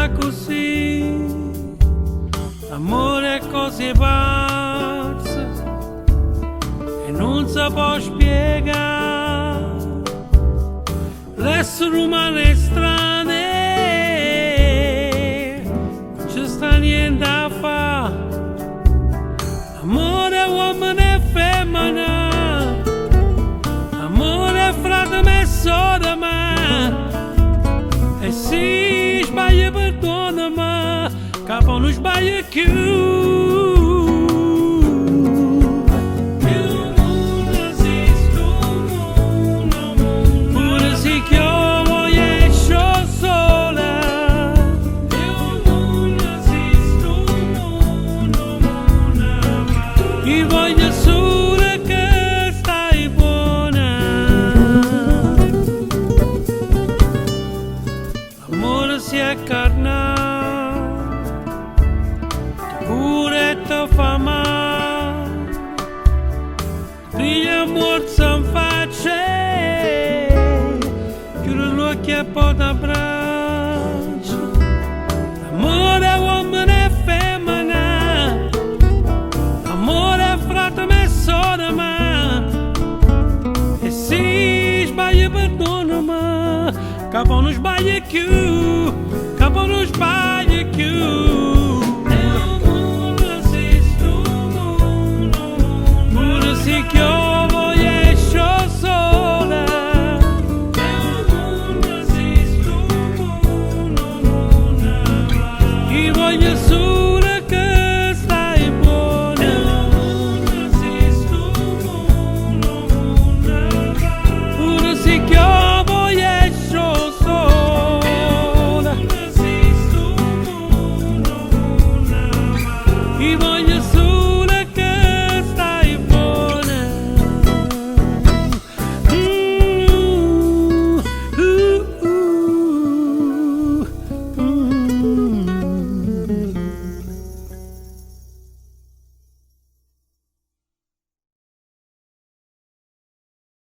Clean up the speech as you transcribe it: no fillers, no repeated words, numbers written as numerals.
Accussì. L'ammore è cosa 'e pazze e nun se po' spiegà. L'essere umano è strano, nun ce sta niente 'a fà. Ammore è uommene e femmena, ammore è frateme e sorema. E si sbaglio perdoname, ca po' nun sbaglio cchiù. Pure si chiove o jesce 'o sole. I' voglio sulo che stai buona. L'ammore si è carnale, te cura e te fa male, te piglia a muorze 'nfaccia, chiure ll'uocchie e po' t'abbraccia. L'ammore è uommene e femmena, l'ammore è frateme e sorema. E si sbaglio perdoname, ca po' nun sbaglio cchiù, ca po' nun sbaglio cchiù.